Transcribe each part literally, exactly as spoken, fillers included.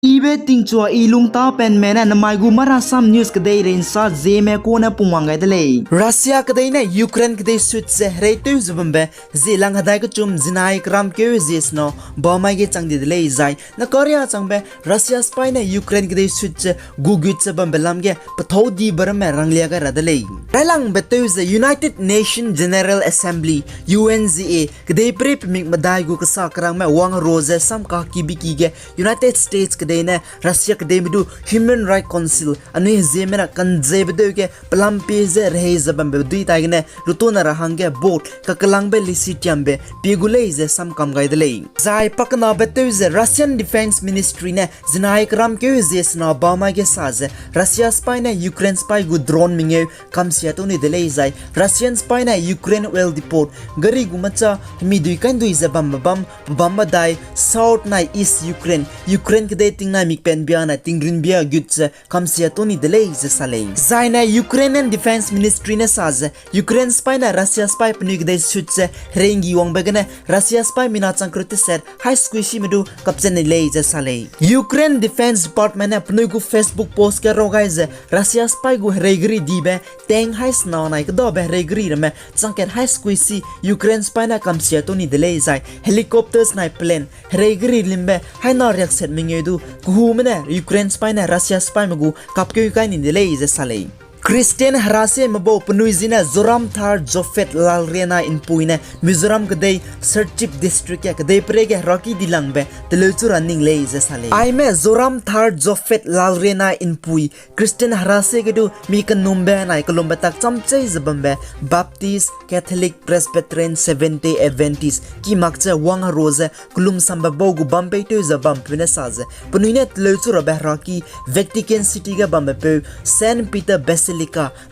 Ibe tingchua i lungtapenme ne namai gu Marasam News kedeirei nsa zieme kune pungwang gai de lei. Russia kedei ne Ukraine kedei sut ze hereitew ze bambe zie lang hedai kechum zinai keramkeu zie sena bamai ge chang di de lei zai nakaria changbe Russia sipai ne Ukraine kedei sut ze gugut ze bambe lam ge pethâu dibe ramme ranglia gai ra de lei. Railangbe tew ze United Nations General Assembly, U N G A, kedeiperei pemik medai gu kesa kerangme wang ro ze sam kakibeki ge United States kedei ne Russia kedeime du Human Rights Council anui hezieme ra kanzeibe deu ge pelam pie ze rehei ze bambe dui tai gene lutona ra hangge vote kakelangbe lisi tiambe pie gu lei ze sam kam gai de lei. Zai pakenabe tew ze Russian Defense Ministry ne zinai keramkeu zie sena bamai ge sa ze Russia sipai ne Ukraine sipai gu drone mengeu kamsia tau ni de lei zai Russian sipai ne Ukraine oil depot, gari gu macha hemi dui kaindui ze bambe bam, bam medai South nai East Ukraine, Ukraine kedei tingnai mikpenbia nai tingrinbia gut ze kamsia tau ni de lei ze sa lei. Zai ne Ukrainian Defense Ministry ne sa ze Ukraine sipai ne Russia sipai penui kedei sut ze herenggi wangbe gene Russia sipai mina chang kereu teset hai sekuisime du kapchat ni lei ze sa lei. Ukraine Defense Department ne penui gu Facebook post ge rau gai ze Russia sipai gu herei geri dibe tank hai sena nai kedabe herei geri ramme changkat hai sekuisi Ukraine sipai ne kamsia tau ni de lei zai helicopters nai plane herei geri limbe hai na riakset mengeu du kehume ne Ukraine sipai ne Russia sipaime gu kapkeu kai ni de lei ze sa lei. Christian herasieme bau penui zi ne Zoram Thar Jophet Lalriana Inpui ne Mizoram kedei Serchhip District ge kedeiperei ge heraki dilangbe teleuchu ra ning lei ze sa lei. Aime Zoram Thar Jophet Lalriana Inpui Christian herasie ge du mi kenumbe nai kelumbe tak chamchei ze bambe Baptist, Catholic, Presbyterian, Seventh Day Adventist ki mak ze wang hero ze kelumsambe bau gu bam peitew ze bampeu ne sa ze penui ne teleuchu rabe heraki Vatican City ge bambe peu Saint Peter Basilica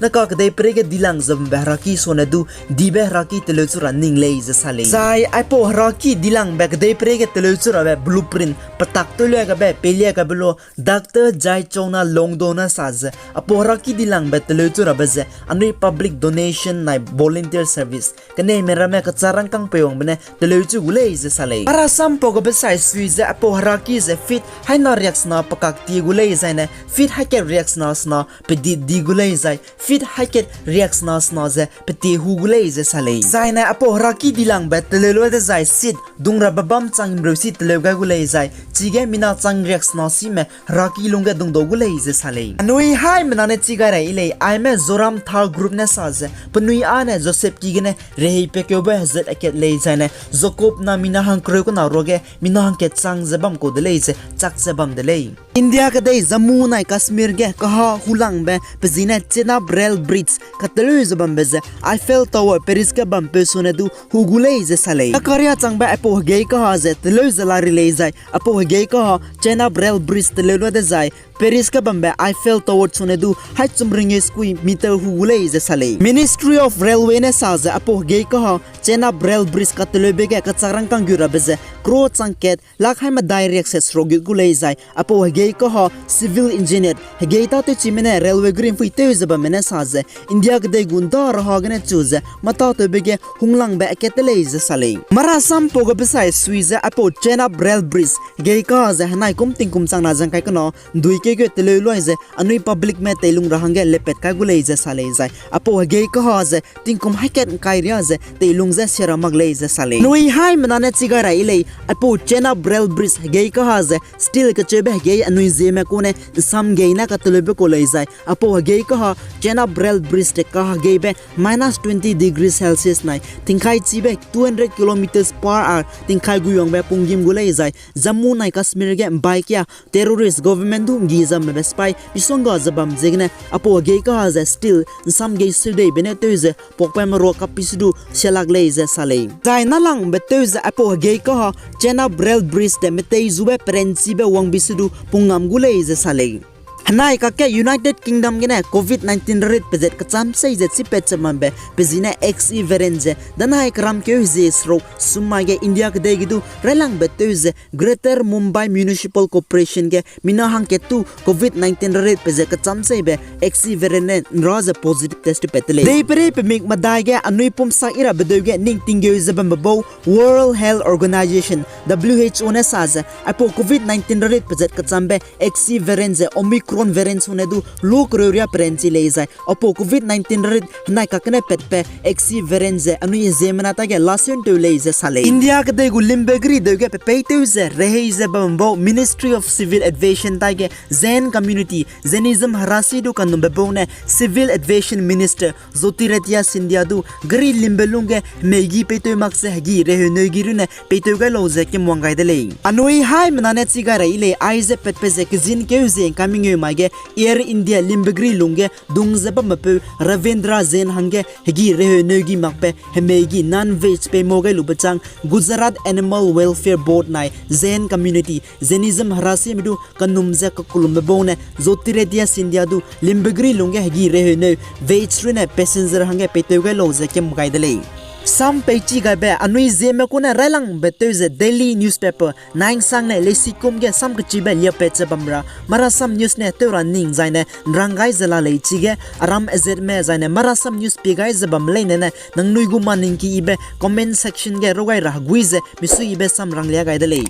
ne kakedeiperei ge dilang ze bambe heraki sone du dibe heraki teleuchu ra ning lei ze sa lei. Zai aipau heraki dilangbe kedeiperei ge teleuchu rabe blueprint petak tewlia gabe peilia gabe lo Doctor Jaichona Longdo ne sa ze aipau heraki dilangbe teleuchu rabe ze anui public donation nai volunteer service keneime ramme kecharangkang peiwangbe ne teleuchu gu lei ze sa lei. Marasam pau gabe sai sui ze aipau heraki ze feet hai na riaksena pekak tie gu lei zai ne feet haikat riaksena sena pedit di gu lei zai feet haikat riaksena sena ze petie hu gu lei ze sa lei. Zai ne aipau heraki dilangbe teleu lua dezai seat dung rabe bam chang mreu si teleu gai gu lei zai chige mina chang riaksena sime heraki lungge dungdau gu lei ze sa lei. Anui haimena ne chi gai rai i lei, aime Zoram Thar group ne sa ze penui â ne Joseph ki gene rehei pekeube hezat akat lei zai ne Jacob na mina hangkereu kena ruage mina hangkat chang ze bam kau de lei ze chak ze bam de lei. India kedei Jammu nai Kashmir ge kaha hulangbe pe zi ne Chenab Rail Bridge kateleu ze bambe ze Eiffel Tower Paris ge bampeu sone du hu gu lei ze sa lei. Nakaria changbe aipau hegei kaha ze teleu ze la ri lei zai aipau hegei kaha Chenab Rail Bridge teleu lua dezai Paris ge bambe Eiffel Tower sone du hai chum ringe sekui meter hu gu lei ze sa lei. Ministry of Railway ne sa ze aipau hegei kaha Chenab Rail Bridge kateleube ge kecharangkang gu rabe ze crore chang kat lakh hai medai riakse seruk gut gu lei zai aipau hegei kaha civil engineer hegei tâtewchime ne railway geri mpui tew ze bamme ne sa ze India kedei gu nda raha gene chu ze matâtewbe ge hunglangbe akat te lei ze sa lei. Marasam pau gabe sai sui ze aipau Chenab Rail Bridge hegei kaha ze henai kum tingkum changna zengkai kena nduikeu ge teleu luai ze anui publicme teilung ra hangge lepat kai gu lei ze sa lei zai aipau hegei kaha ze tingkum haikat ngkai ria ze teilung ze sia ra mak lei ze sa lei. Anui haimena ne chi gai rai i lei, aipau Chenab Rail Bridge hegei kaha ze steel kecheube hegei anui zieme kune nsam gei ne kateleube kau lei zai aipau hegei kaha Chenab Rail Bridge te kahegeibe minus twenty degree Celsius nai tingkai chibe two hundred kilometers per hour tingkai guiwangbe punggim gu lei zai Jammu nai Kashmir ge mbai kia terrorist government du nggi zammebe sipai misongga ze bam ziegene aipau hegei kaha ze steel nsam gei seudeibe ne tew ze puakpaime rua kapi se du sialak lei ze sa lei. Zai nalangbe tew ze aipau hegei kaha Chenab Rail Bridge te metei zube perenchibe wangbi se du pungngam gu lei ze sa lei. Henai kakge United Kingdom gene Covid nineteen rarit pezat kecham sei ze chipat che bambe pe zi ne X E variant ze danai keram keu hezie seruk sum mai ge India kedei ge du railangbe tew ze Greater Mumbai Municipal Corporation ge mina hangkat tu Covid nineteen rarit pezat kecham seibe X E variant ne nra ze positive test pat te lei. Dei perei pemik medai ge anui pumsak irabe deu ge ning tinggeu ze bambe bau World Health Organization, W H O ne sa ze aipau Covid nineteen rarit pezat kechambe X E variant ze Omicron variant sune du lu kereu ria peranchi lei zai aipau Covid nineteen rarit henai kakgene patbe X E variant ze anui heziemmena taige laseun tew lei ze sa lei. India kedei gu limbe geri deu ge pepeitew ze rehei ze bam bau Ministry of Civil Aviation taige Jain community Jainism herasi du kanumbe bau ne Civil Aviation Minister Jyotiraditya Scindia du geri limbe lungge hemei gi peitew mak ze hegi reheuneu gi runne peitew gai lau ze kimwang gai de lei. Anui haimena ne chi gai ra yi lei, aize patbe ze kezin keu ze ngkamingeu mai ge Air India limbe geri lungge dung ze bamme peu Ravindra Jain hangge hegi reheuneu gi makbe hemei gi non-veg peimau gai lube chang Gujarat Animal Welfare Board nai Jain community Jainism herasime du kanum ze kakulumbe bau ne Jyotiraditya Scindia du limbe geri lungge hegi reheuneu veg runne passenger hangge peitew gai lau ze kim gai de lei. Sam peichi gaibe anui ziemme kune railangbe tew ze Daily Newspaper naingsang ne leisikum ge sam kechibe liapat ze bam ra Marasam News ne tew ra ning zaine nrang gai ze la lei chige aram azatme zaine Marasam News pie gai ze bam leine ne nangnui gu maningki ibe comment section ge rau gai ra hegui ze misuibe sam ranglia gai de lei.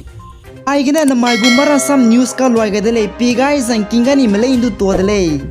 Aigene namai gu Marasam News kaluai gai de lei, pie gai zangking ga ni melei ndu tua de lei.